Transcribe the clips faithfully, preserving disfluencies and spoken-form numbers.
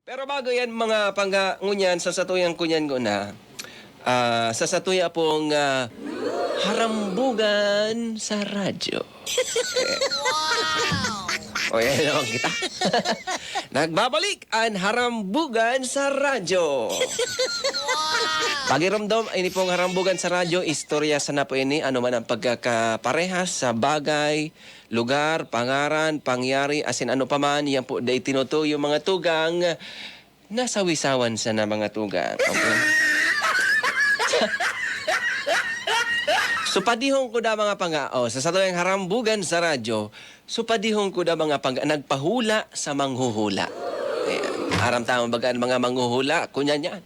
Pero bago yan, mga pangga, ngunyan, sa satuyan ko niyan ko na, ah, sa satuya pong, ah, harambugan sa radyo. O, yan naman kita. Nagbabalik ang harambugan sa radyo. Pagiromdom, ini pong harambugan sa radyo, istorya sana po ini, ano man ang pagkakaparehas sa bagay, lugar, pangaran, pangyari, asin ano pa man, yan po dai tinutuyo, mga tugang, nasawisawan sana, mga tugang. Okay? So, padihon ko da, mga pangga, o, sa satuyang harambugan sa radyo, so, padihon ko da, mga pangga, nagpahula sa manghuhula. Ayan. Aram tamo baga an mga manghuhula, kunya niyan.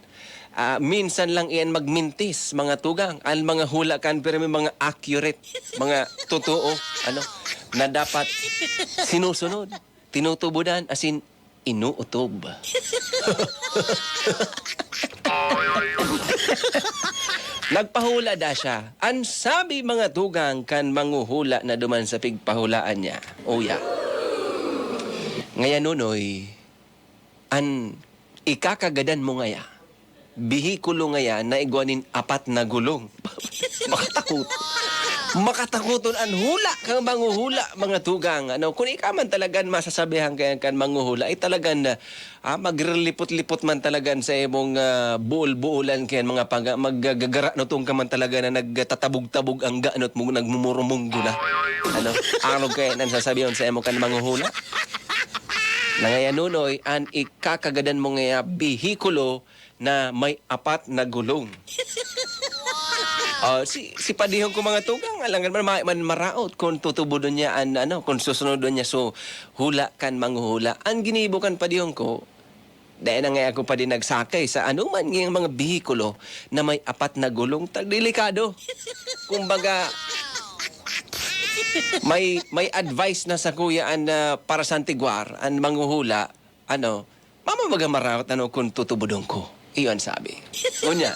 Ah, minsan lang iyan magmintis, mga tugang. Ang mga hula kan, pero may mga accurate, mga totoo, ano, na dapat sinusunod, tinutubodan, asin inuutob. Nagpahula da siya. An sabi, mga tugang, kan manghuhula na duman sa pigpahulaan niya, "Uya, ngaya, Nonoy, an ikakagadan mo ngaya, bihikulo ngaya na igwa nin apat na gulong." Makatakot. Makatakoton an hula kan manghuhula, mga tugang. Ano, kun ika man talagan masasabihan kaya kan manghuhula, ay talagan na, ah, magrelipot-lipot man talagan sa imong, ah, buol-buolan kaya mga paga-, maggagagara no tong ka man talaga na nagtatabog-tabog ang ganot mo, nagmumurumunggo na. Ano, ano kaya nang sasabihan sa imo kan manghuhula? Na ngaya, Nonoy, an ikakagadan mo ngaya bihikulo na may apat na gulong. Ah, si, si padihon ko, mga tugang, alangan man, ma-, man maraot kung tutubodon niya an, ano, kung susunodon niya. So, hula kan manghuhula. An ginibo kan padihon ko, dahil na nga ako pa din nagsakay sa anuman ngayang mga bihikulo na may apat na gulong, ta-, delikado. Kumbaga, may, may advice na sa kuya an, ah, para sa antiguar, an manghuhula, ano, mama baga maraot ano kung tutubodon ko. Iyo an sabi. Ngunyan.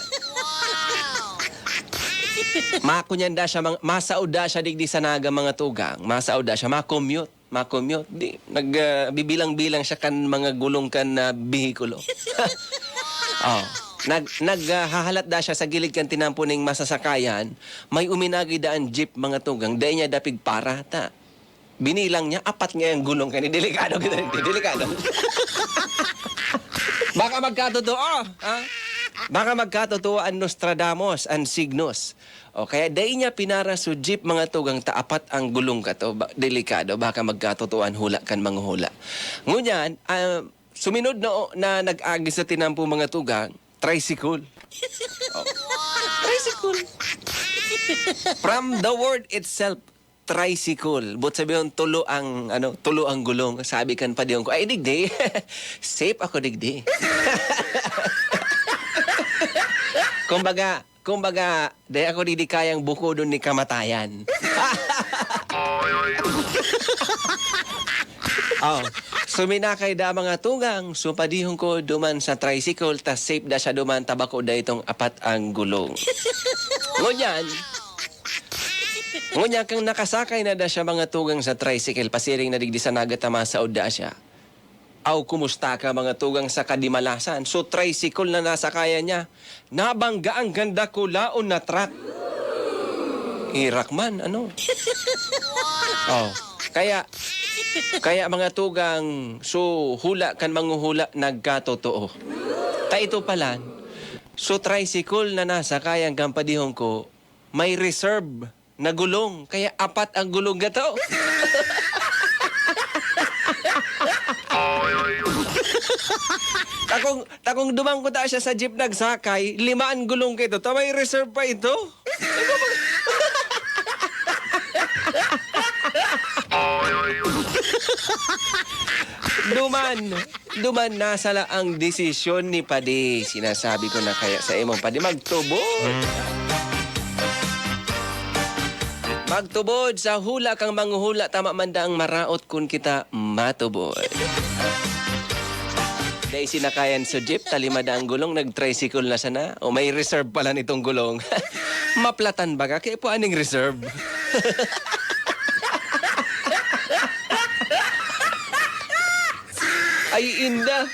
Makunyan da siya, mga, masaod da siya digdi sa Naga, mga tugang. Masaod da siya, makommute. Makommute. Di, nag, ah, bibilang-bilang siya kan mga gulong kan, ah, bihikulo. Oh. Nag, nag, ah, hahalat da siya sa gilid kan tinampo ning masasakayan. May uminagi daan jeep, mga tugang. Dai niya dapig para, ta. Binilang niya, apat nga yung gulong kani. Delikado kita, hindi. Delikado. Baka magkatotoo, ha? Baka magkatotoo ang Nostradamus, ang signos. O kaya, dai niya pinara so jeep, mga tugang, ta apat ang gulong kato. Ba-, delikado, baka magkatotoo ang hula kan manghuhula. Ngunyan, ah, suminod na, na nag-agi sa tinampo, mga tugang, tricycle. Oh. Tricycle. From the word itself, tricycle. But sabi yung tulo ang, ano, tulo ang gulong. Sabi kan padihon ko, "Ay, digdi. Safe ako, digdi." Kumbaga, kumbaga, di ako digdi kayang bukodon ni kamatayan. Oh, suminakay da mga tugang. So, padihon ko duman sa tricycle, ta safe da siya duman, ta bako da itong apat ang gulong. Ngunyan, Ngunyan kang nakasakay na da siya, mga tugang, sa tricycle, pasiring na digdi sa Naga ta masaod da siya. Aw, kumusta ka, mga tugang, sa kadimalasan? So, tricycle na nasakayan niya, nabanggaan kan dakulaon na truck. Irak man, ano? Oh. Kaya, kaya, mga tugang, so, hula kan manghuhula nagkatotoo. Ta ito palan, so, tricycle na nasakayan kan padihon ko, may reserve na gulong, kaya apat ang gulong gato. Takong, takong duman ko ta siya sa jeep nagsakay, lima ang gulong kito. Ta may reserve pa ito? Duman. Duman, nasala ang desisyon ni Padi. Sinasabi ko na kaya sa imong Padi, magtubod. Magtubod sa hula kang manghuhula, tama man daang maraot kun kita matubod. Dai sinakayan sa jeep, ta lima daang gulong, nag-tricycle na sana. O may reserve pala nitong gulong. Maplatan baga, kaya po aning reserve. Ay, inda.